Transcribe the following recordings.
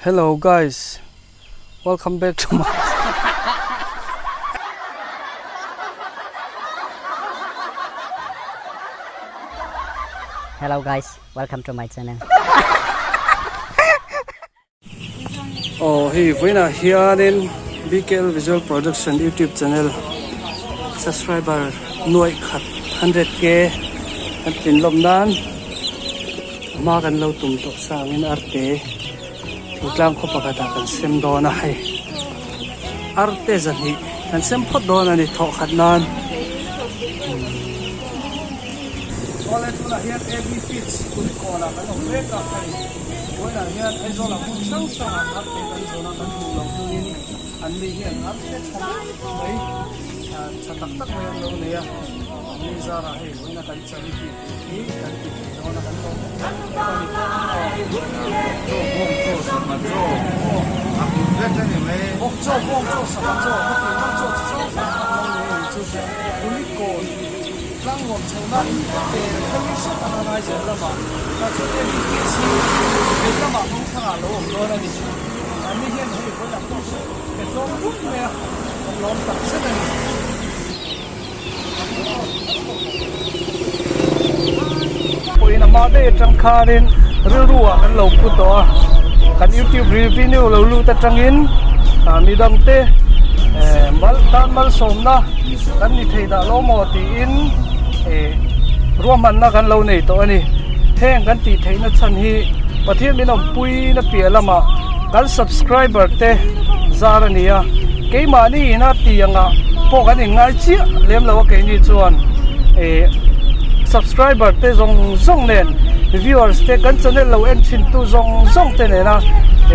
Hello guys welcome back to my Hello guys welcome to my channel. Aw hei vawiinah hianin BKL Visual Production YouTube channel subscriber nuaih khat 100k kan tlin lawm nan a hma kan lo tum tawh sa angin arte thingtlang khaw pakhatah kan sem dawn a hei arte zahnih kan sem phawt dawn a ni thawh khat nan. Awle tunah hian AB Feeds Kulikawnah kan awm mek a hei. Vawiinah hian Aizawlah hmun hrang hrangah arte kan zawn a, kan hmuh loh hnuin an ni hian arte tha deuh mai, tha tak tak mai an lo nei a. An ni zarah hei vawiina kan charity tih hi kan ti thei dawn a, kan lawm em em a ni. Chaw bawng chaw sangha chaw a hmu vek a ni mai. Bawk chaw bawng chaw sangha chaw hetiang lam chaw chi hrang hrang an lo nei a ni chu Kulikawn. Tlangnuam chhohna in pe phei hret a ngai zel lamah tah chuan ABC vei lamah hmang thlangah lo awm dawn a ni. An ni hian hei vawilah pawh chu pe tlawm rup mai a, kan lawm tak zet a ni. Pawhin a hma daih atang khanin rilru ah kan lo pu tawh a, kan youtube revenue lo lut atangin midangte mal tan malsawmna kan ni thei dah lo maw tiin eh ruahmanna kan lo nei tawh a ni. Heng kan tih theihna chhan hi Pathian min awmpui na piah lamah kan subscriber te zar a ni a, keimahni ina tih angah pawh kan inngai chiah lem lo a keini chuan eh subscriber te zawng zawng nen viewers te kan channel lo en thin tu zawng zawng te nena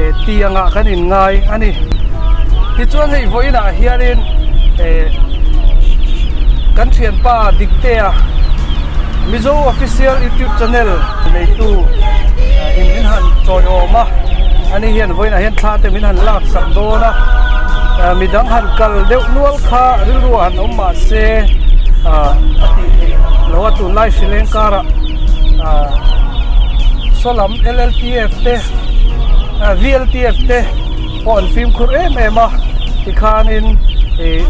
eh tih angah kan inngai a ni. Tichuan hei vawiinah hianin eh kan thianpa Diktea Mizo Official YouTube channel neitu in min han chawiawm a, ani hian vawiinah hian thla te min han lak sak dawn a, midang han kal deuh nual kha rilru ah han awm mah se ah a tih theih loh a tunlai hrileng karah ah sawlam L_L_T_F te V_L_T_F te. pawh an fimkhur em em a tikhanin ih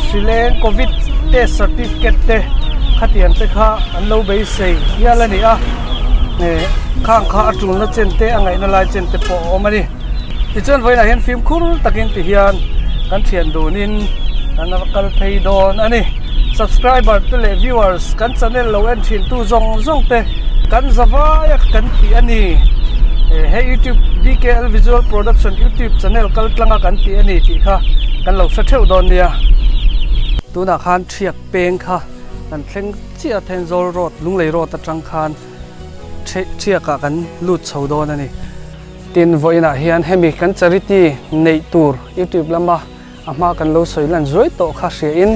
hrileng covid test certificate te khatiang te kha an lo beisei hial a ni a eh khang kha a tulna chen te a ngaihna lai chen te pawh a awm a ni tichuan vawiinah hian fimkhur takin ti hian kan thian dunin kan va kal phei dawn a ni subscriber te leh viewers kan channel lo en thin tu zawng zawng te kan zavai a kan tih a ni. He youtube BKL Visual Production youtube channel kal tlanga kan tih a ni tih kha kan lo hre theuh dawn nia. Tunah khan thiak peng kha kan thleng chiah a Thenzawl road Lunglei road atang khan thiakah kan lut chho dawn a ni. Tin vawiinah hian hemi kan charity neih tur youtube lama a hma kan lo sawi lan zuai tawh kha hria in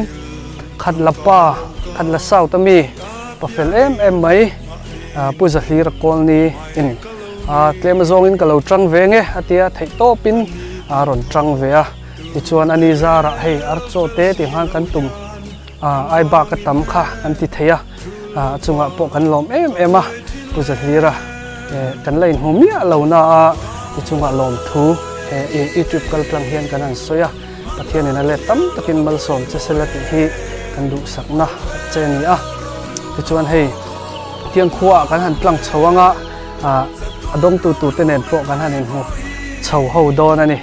khat la pa khat la south ami pa fel em em mai pu Zahlir a kawl ni in tlem azawng in ka lo tang ve nge a tia theih tawp in a rawn tang ve a tichuan ani zarah hei archaw te tih khan kan tum ai bak a tam kha kan ti thei a a chungah pawh kan lawm em em a pu Zahlir a kan la inhmu miah lo na a tichungah lawmthu he youtube kal tlang hian kan han sawi a Pathianin a let tam takin malsawm che sela tih hi kan duhsakna che a ni a tichuan hei tiang khuaah kan han tlang chho anga a dawngtu turte nen pawh kan han inhmu chho ho dawn a ni.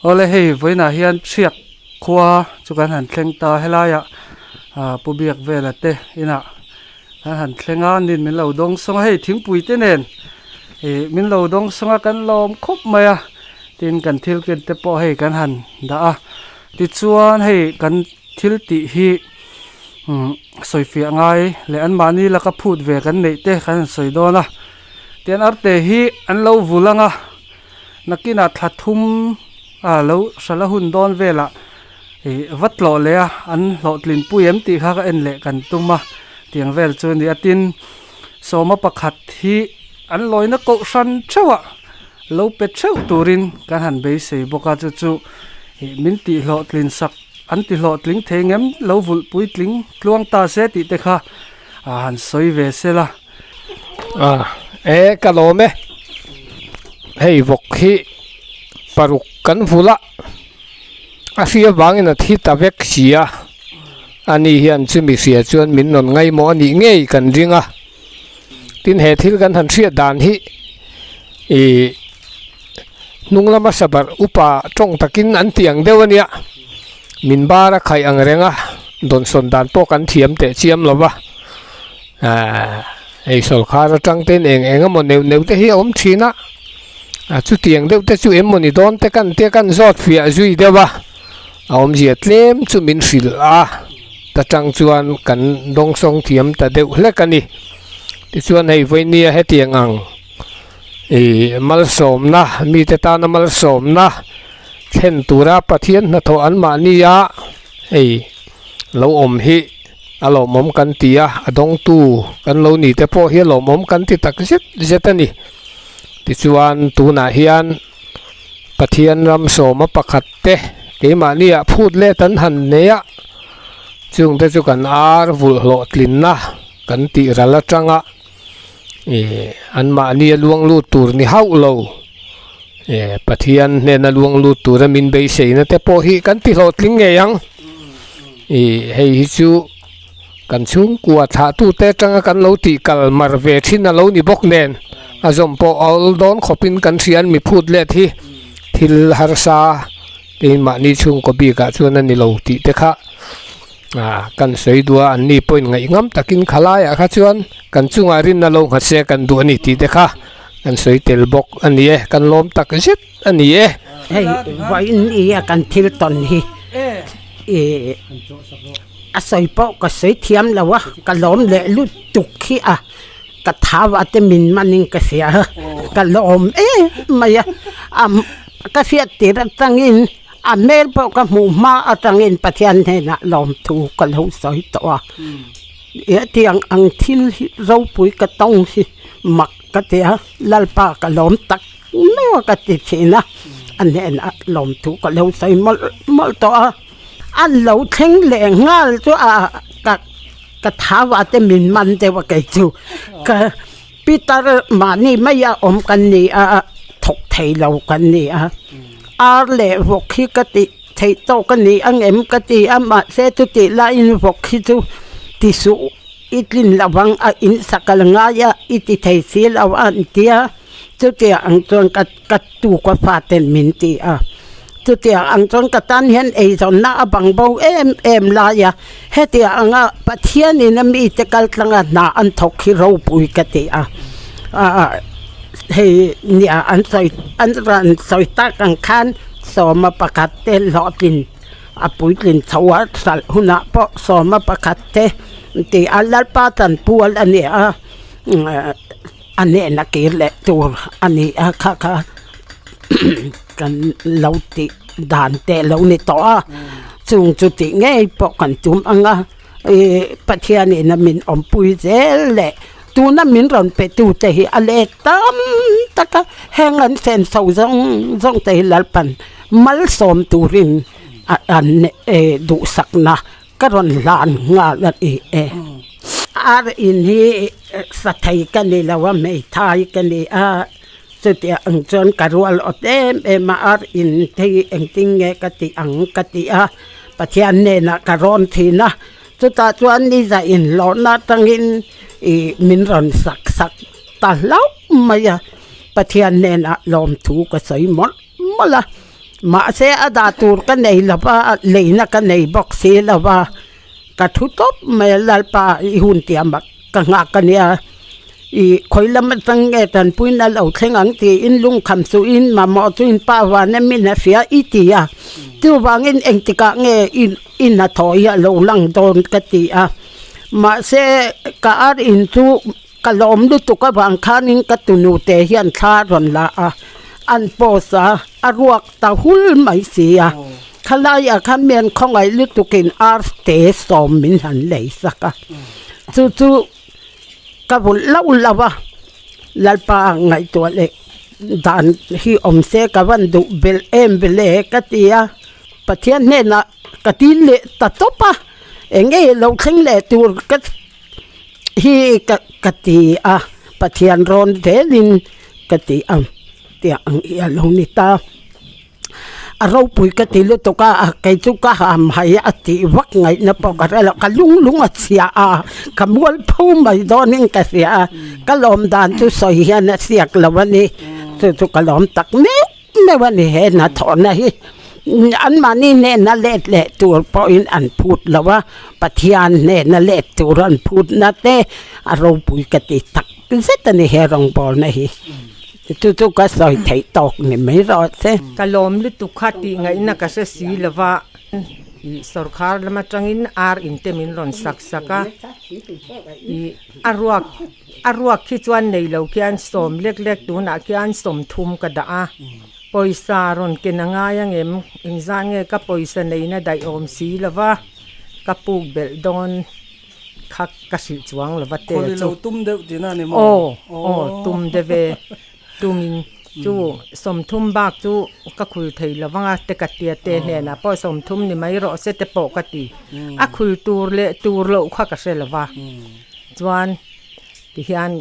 Awle hei vawiinah hian Thiak khua chu kan han thleng ta helaiah ah pu biak vela te inah kan han thleng a nin min lo dawng sawng a hei thingpui te nen ih min lo dawng sawng a kan lawm khawp mai a tin kan thil ken te pawh hei kan han dah a tichuan hei kan thil tih hi umm sawifiah ngai leh anmahni laka phut ve kan neih te kan han sawi dawn a tian arte hi an lo vul ang a nakinah thla thum ah lo hralh a hun dawn velah ih va tlawh leh a an hlawhtlin pui em tih kha ka en leh kan tum a tiang vel chu a ni a tin sawma pakhat hi an lawina kohhran theuh ah lo pe theuh turin kan han beisei bawk a chu chu ih min tih hlawhtlin sak an ti hlawhtling thei ngem lo vulh puitling tluang ta se tih te kha ah han sawi ve sela. Ah e ka lawm e hei vawk hi paruk kan vul a a hria vangin a thi ta vek si a ani hian chumi hria chuan min rawn ngaimawh a nih ngei kan ring a tin he thil kan han hriat dan hi ih hnung lama sabarh upa tawng takin an tih ang deuh a nia min bar a khaih ang reng a dawnsawn dan pawh kan thiam teh chiam lo va. Ahh hei sawrkar atang ten eng eng emaw neuh neuh te hi a awm thin a ah chutiang deuh te chu em mawni dawn te kan tia kan zawt fiah zui deuh a a awmzia tlem chu min hrilh a ta tang chuan kan dawngsawng thiam ta deuh hlek a ni tichuan hei vawinia hetiang ang ih malsawmna mite tana malsawmna thlen tura Pathian hnathawh an mahnia hei lo awm hi. A lawmawm kan ti a, a dawngtu kan lo ni te pawh hi a lawmawm kan ti tak zet zet a ni. Tichuan tunah hian Pathian ram sawma pakhat te keimahniah phut let an han nei a, chungte chu kan ar vulh hlawhtlinna kan tih ral atanga ih anmahnia luang lut tur ni hauh lo ih Pathian hnena luang lut tura min beiseina te pawh hi kan ti hlawhtling ngei ang. Ih hei hi chu kan chhungkua thlah tute atanga kan lo tih kal mar ve thin a lo ni bawk nen a zawm pawh a awl dawn khawpin kan hria an mi phut let hi thil harsa keimahni chhungkaw bikah chuan a ni lo tih te kha ah kan sawi duh a an ni pawhin ngaihngam takin khalaiah kha chuan kan chungah rinna lo nghat se kan duh a ni tih te kha kan sawi tel bawk a ni e kan lawm tak zet. a ni e. Hei vawiin i a kan thil tawn hi ih a sawi pawh ka sawi thiam lo a ka lawm leh lutuk hi a ka thau a te min manin ka hria a ka lawm em mai a ka hriat tir atangin a hmel pawh ka hmuh hma atangin Pathian hnenah lawmthu ka lo sawi tawh a hetiang ang thil hi ropui ka tawng hi mak ka ti a Lalpa ka lawm tak. Meuh a ka ti thin a, a hnenah lawmthu ka lo sawi mawlh mawlh tawh a, an lo thleng leh nghal chu a ka ka thau a te min man deuh a kei chu ka Peter mahni maia awm kan ni a thawk thei lo kan ni a, ar leh vawk hi ka tih theih tawk a ni ang em ka ti a mahse chutih laiin vawk hi chu ti suh i tlin lo ang a in sakal ngai a i ti thei si lo a an ti a. Chutiang ang chuan ka ka tuka faten min ti a, chutiang ang chuan ka tan hian eizawnna a bang bo em em lai a, hetiang anga Pathianin a mite kal tlanga hna an thawk hi ropui ka ti a, ah hei nia an sawi an rawn sawi tak ang khan sawma pakhat te hlawhtlin a puitlin chho a hralh hunah pawh sawma pakhat te ti a Lalpa chanpual a ni a. A hnehna kir leh tur a ni a kha kha kan lo tih dan te lo ni tawh a chung chu tih ngei pawh kan tum ang a ih Pathianin a min awmpui zel leh tuna min rawn pe tu te hi a let tam tak a heng an fen chho zawng zawng te hi Lalpan malsawm turin a an duhsakna Ka rawn hlan nghal a ni e. Ar in hi sa thei ka ni lo a, hmeithai ka ni a, chutiang ang chuan ka rual awt em em a, ar in te hi engtin nge ka tih ang ka ti a, Pathian hnenah ka rawn thin a, chutah chuan ni za inhlawhna atangin ih min rawn sak sak ta hlauh mai a, Pathian hnenah lawmthu ka sawi mawlh. mawlh a, mahse a dah tur ka nei lo va, leina ka nei bawk si lo va, ka thu tawp mai a Lalpa i hun tiam ah ka nghak a nia, ih khawi lam atang nge tanpuina lo thleng ang tiin lungkham suhin mamawh chu in pa van a min a hria i ti a, chuvangin engtikah nge i i hnathawh hi a lo lang dawn ka ti a, mahse ka ar in chu. Ka lawm lutuk avang khanin ka tunu te hian thla a rawn la a, an post a, a ruak ta hul mai si a. Khalaiah khan mian khawngaih lutukin arte sawm min han lei sak a, chu chu ka vulh lauh lauh a, Lalpa ngaihtuah leh dan hi awm se ka van duh belh em vele ka ti a, Pathian hnenah ka dil leh ta tawp a, eng nge lo thleng leh tur ka. Hi ka ka ti a, Pathian rawn zelin ka ti a tiang ang hi a lo ni ta. A ropui ka ti lutuk a, kei chu ka ham hai a tih vak ngaihna pawh ka hre lo, ka lung lung a chhia a, ka mual pho mai dawnin ka hria a, ka lawm dan chu sawi hian a siak lo a ni, chu chu ka lawm tak meuh meuh a ni he hnathawhna hi. Anmahni hnena let leh tur pawhin an phut lo a, Pathian hnena let tur an phutna te a ropui ka ti tak zet a ni he rawngbawlna hi. Chu chu ka sawi theih tawk ni mai rawh se. Ka lawm lutuk kha tih ngaihna ka hre si lo va, ih sawrkhar lam atangin ar in te min rawn sak sak a, ih a ruak a ruak khi chuan nei lo khian sawm lek lek tunah khian sawmthum ka dah a. Pawisa rawn ken a ngai angem? Engzah nge ka pawisa neihna daih awm si lo va, ka puk belh dawn kha ka hrilh chuang lo va te Khawli chu. lo tum deuh tihna a ni maw? Aw, aw, tum deuh e. Tumin chu sawmthum bak chu ka khul thei lo vang a, te ka tia te hnenah pawh sawmthum ni mai rawh se te pawh ka ti. A khul tur leh tur loh kha ka hre lo va. Chuan tihian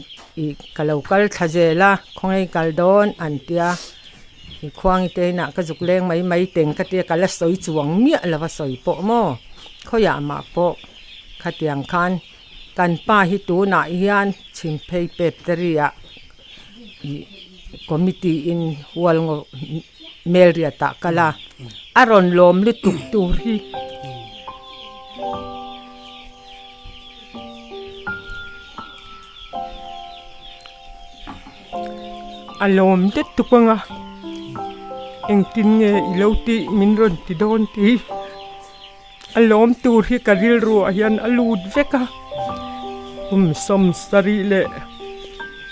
ih ka lo kal thla zel a khawnge kal dawn an tia ih khuangi te inah ka zuk leng mai mai teng ka tia ka la sawi chuang miah lo va sawi pawh maw khawiah mah pawh khatiang khan kan pa hi tunah hian chhim phei pep te ri ah ih committee in hual ngaw Melriat ah kal a a rawn lawm lutuk tur hi. A lawm det tuk ang a, engtin nge i lo tih min rawn ti dawn tih a lawm tur hi ka rilruah hian a lut vek a, kum sawm sarih leh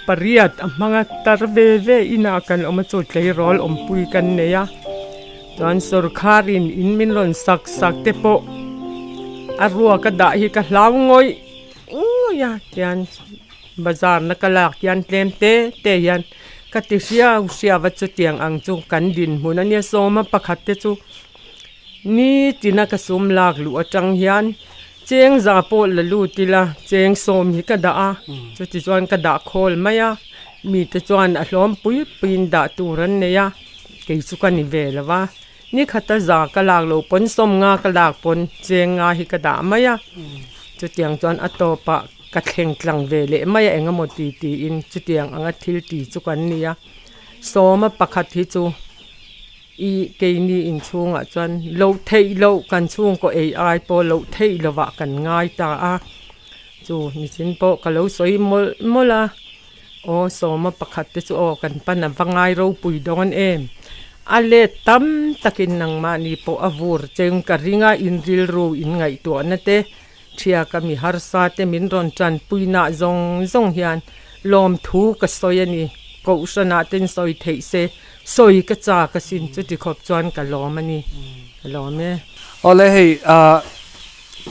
pariat a hmang a tar ve ve inah kan awm a chu tleirawl awmpui kan nei a. Chuan sawrkharin in min rawn sak sak te pawh a ruak a dah hi ka hlau ngawih ngawih a tian bazar na ka lak hian tlem te te hian ka ti hriau hriau a chutiang ang chu kan dinhmun a nia sawma pakhat te chu nitin a ka sum lak luh atang hian cheng za pawh la lut ila cheng sawm hi ka dah a chuti chuan ka dah khawl mai a mite chuan a hlawm pui puiin dah tur an nei a. Kei chu ka ni ve lo va, ni khata za ka lak loh pawn sawm nga ka lak pawn cheng nga hi ka dah mai a, chutiang chuan a tawpah ka thleng tlang ve leh mai a eng emaw ti tiin chutiang anga thil ti chu kan ni a, sawma pakhat hi chu i keini inchhungah chuan loh theih loh kan chhungkaw ei ai pawh loh theih lovah kan ngai ta a, chu nichin pawh ka lo sawi mawlh mawlh a. Aw sawma pakhat te chu aw kan pan a va ngai ropui dawn em? A let tam takin nangmahni pawh a vur cheng ka ring a, in rilru in ngaihtuahna te thiak a mi harsa te min rawn tanpuina zawng zawng hian lawmthu ka sawi a ni. Kohhranah ten sawi theih se sawi ka chak asin chuti khawp chuan ka lawm a ni. Ka lawm e. Awle hei ah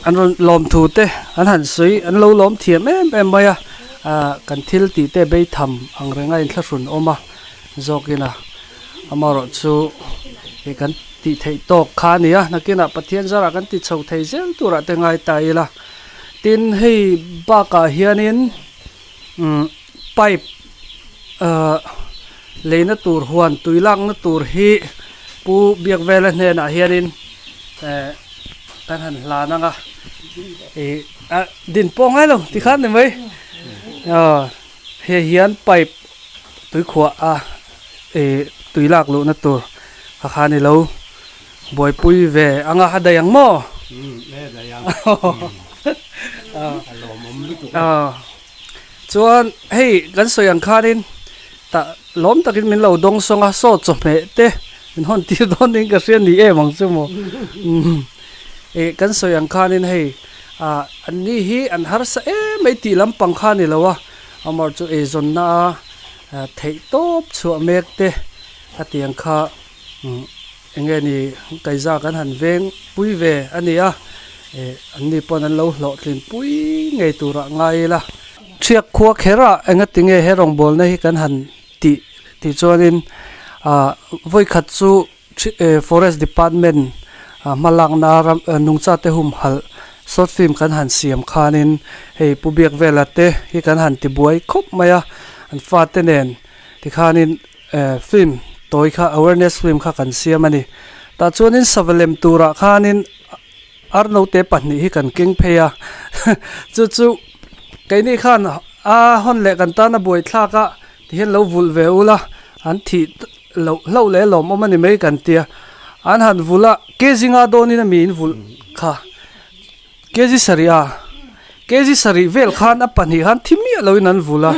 An rawn lawmthu te an han sawi an lo lawm thiam em em mai a ah kan thil tih te bei tham ang reng a inthlahrun awm a zawkin a amaherawh chu ih kan tih theih tawk kha a ni a nakinah Pathian zarah kan ti chho thei zel turah te ngai ta ila tin hei bakah hianin umm pipe ah leina tur huan tui lakna tur hi Pu Biakvela hnenah hianin eh. Kan han hlan ang a, ih a din pawh ngai lo ti khan ni mai aw hei hian pipe tuikhuah a ih tui lak luhna tur Kha kha ni lo buaipui ve anga a daih ang maw? Umm e daih ang. A lawmawm lutuk e. Chuan hei kan sawi ang khanin tah lawm takin min lo dawng sawng a, saw chawhmeh te min hawn tir dawn niin ka hria ni em ang chu maw. Ih kan sawi ang khanin hei ah an ni hi an harsa em mai tih lampang kha a ni lo a, amah chu eizawnna a theih tawp chhuah mek te a tiang kha eng nge ni kaiza kan han veng pui ve a ni a, ih an ni pawn an lo hlawhtlin pui ngei turah ngai ila. Thiak khua kher ah engati nge he rawngbawlna hi kan han tih tih chuanin ah vawikhat chu Forest Department hma lakna ram nungcha te humhalh short film kan han siam khanin hei Pu Biakvela te hi kan han ti buai khawp mai a, an fate nen tikhanin film tawi kha awareness film kha kan siam a ni. Tah chuanin sava lem turah khanin ar naute pahnih hi kan keng phei a, chu chu keini khan a hawn leh kan tana buai thlak a tihian lo vulh ve ula an thih loh hlauh leh lawmawm a ni mai kan tia, an han vulh a kg nga dawnin a mi in vulh kha kg sarih a kg sarih vel khan a pahnih khan thi miah loin an vulh a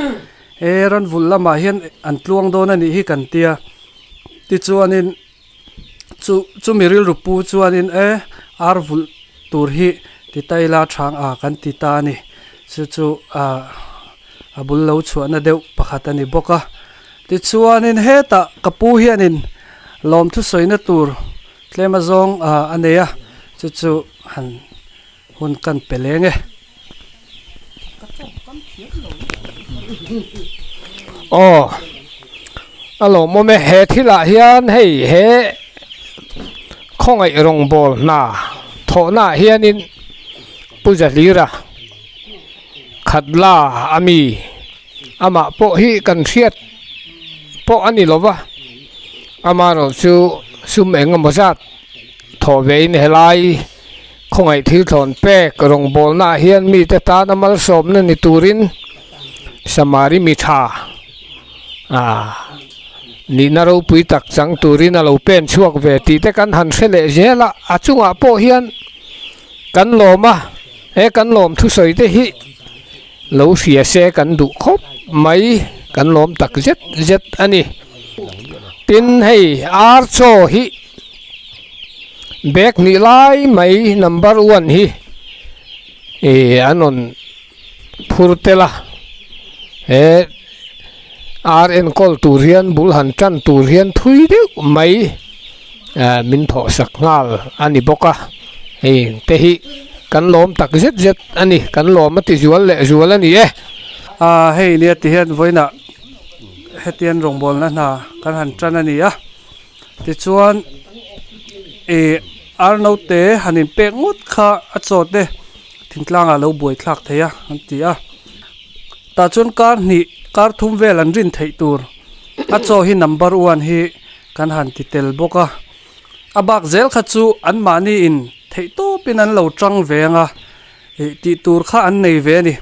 he ran vulh lamah hian an tluang dawn a nih hi kan tia tichuanin chu chumi rilru pu chuanin e ar vulh tur hi ti ta ila thang a kan ti ta a ni chu chu ah a bul lo chhuahna deuh pakhat a ni bawk a tichuanin hetah ka pu hianin lawmthu sawina tur tlem azawng ah a nei a chu chu han hun kan pe leng e. Aw a lawmawm e he thilah hian hei he khawngaih rawngbawl hna thawhna ah hianin Pu Zahlira Khatla a mi amah pawh hi kan hriat pawh a ni lo va amaherawh chu sum eng emaw zat thawh vein helai khawngaih thil thlawn pek rawngbawlna ah hian mite tana malsawmna ni turin Samari mi tha ah nihna ropui tak chang turin a lo pen chhuak ve tih te kan han hre leh zel a a chungah pawh hian kan lawm a he kan lawm thusawi te hi lo hria se kan duh khawp mai kan lawm tak zet zet a ni tin hei ar chaw hi bag hnih lai mai number one hi ih an rawn phur tel a he ar enkawl tur hian bul han tan tur hian thui deuh mai ah min thawh sak nghal a ni bawk a hei te hi kan lawm tak zet zet a ni kan lawm a ti zual leh zual a ni e. Ah hei nia ti hian vawiinah hetiang rawngbawlna hna kan han tan a ni a tichuan ih ar naute han inpek ngawt kha a chaw te thingtlangah lo buai thlak thei a an ti a. Tah chuan kar hnih kar thum vel an rin theih tur a chaw hi number one hi kan han ti tel bawk a a bak zel kha chu an mahni in theih tawp in an lo tang ve ang a ih tih tur kha an nei ve a ni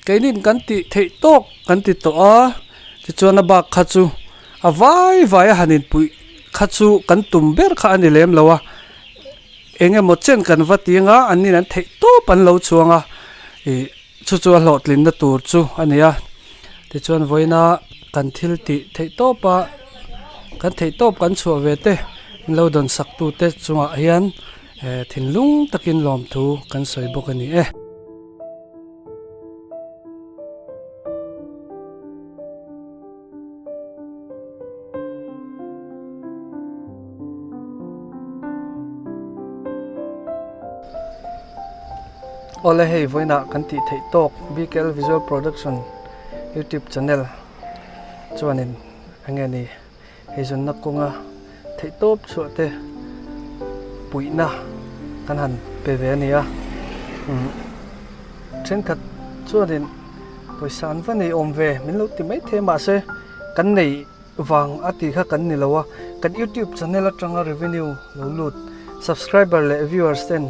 keinin kan tih theih tawk kan ti tawh a tichuan a bak kha chu a vai vai a han inpuih kha chu kan tum ber kha a ni lem lo a. Eng emaw chen kan va ti anga an nin an theih tawp an lo chuang a ih chu chu a hlawhtlinna tur chu a ni a tichuan vawiina kan thil tih theih tawp a kan theih tawp kan chhuah ve te min lo dawn sak tu te chungah hian eh thinlung takin lawmthu kan sawi bawk a ni e. Awle hei vawiinah kan tih theih tawk BKL Visual Production YouTube channel chuanin eng nge ni eizawnna kawnga theih tawp chhuah te puihna kan han pe ve a ni a umm thenkhat chuanin pawisa an va nei awm ve min lo ti maithei a mahse kan nei vang a tih kha kan ni lo a kan youtube channel atanga revenue lo lut subscriber leh viewers ten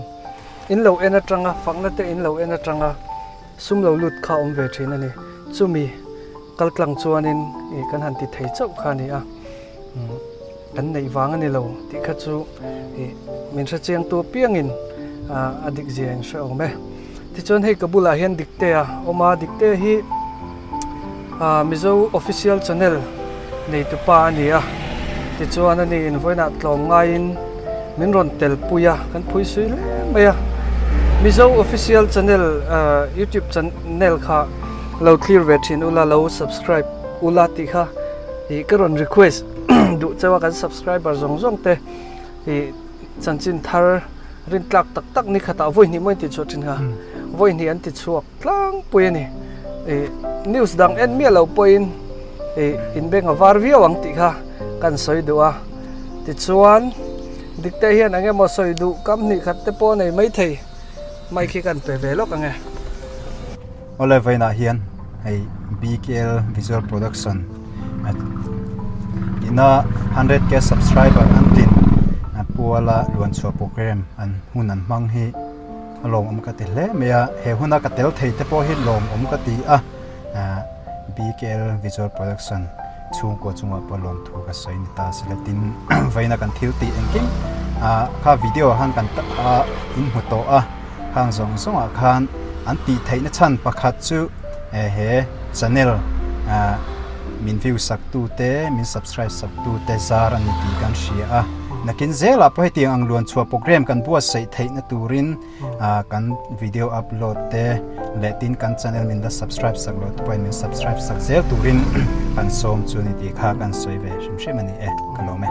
in lo en atanga fakna te in lo en atanga sum lo lut kha awm ve thin a ni chumi kaltlang chuanin ih kan han ti thei chauh kha a ni a. Kan neih vang a ni lo tih kha chu ih min hre chiang tu apiangin a dik zia in hre awm e. Tichuan hei ka bulah hian Diktea awm a, Diktea hi Mizo official channel neitu pa a ni a, tichuan ani in vawiinah tlawm ngaiin min rawn tel pui a, kan phui sui hle mai a. Mizo official channel youtube channel kha lo thlir ve thin ula, lo subscribe ula tih kha ih ka rawn request duh chauh a kan subscriber zawng zawng te ih chanchin thar rin tlak tak tak ni khatah vawi hnih maw an ti chhuah thin kha vawi hnih an ti chhuak tlangpui a ni ih news dang en miah loh pawhin ih inbeng a var viau ang tih kha kan sawi duh a tichuan dik te hian eng emaw sawi duh kam hnih khat te pawh a nei maithei mic hi kan pe ve lawk ang e. Awle vawiinah hian hei BKL Visual Production ina 100k subscriber an tlin puala luanchhuah program an hun an hmang hi a lawmawm ka ti hle mai a he huna ka tel thei te pawh hi lawmawm ka ti a BKL Visual Production chhungkaw chungah pawh lawmthu ka sawi ni ta sela tin vawiina kan thil tih engkim ah kha video ah khan kan in hmu tawh a. Khang zawng zawngah khan an tih theihna chhan pakhat chu he channel min view sak tu te min subscribe sak tu te zar a ni tih kan hria a nakin zelah pawh hetiang ang luan chhuah program kan buatsaih theihna turin kan video upload te leh tin kan channel min la subscribe sak loh te pawhin min subscribe sak zel turin kan sawm chu a ni tih kha kan sawi ve hrim hrim a ni e ka lawm e.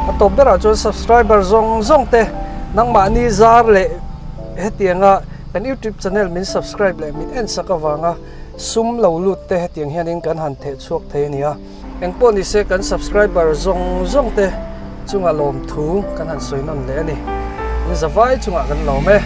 A tawp berah chuan subscriber zawng zawng te nangmahni zar leh hetianga kan youtube channel min subscribe leh min en sak avanga sum lo lut te hetiang hianin kan han theh chhuak thei a ni a. Engpawh ni se kan subscriber zawng zawng te chunga lawmthu kan han sawi nawn leh a ni. In zavai chungah kan lawm e.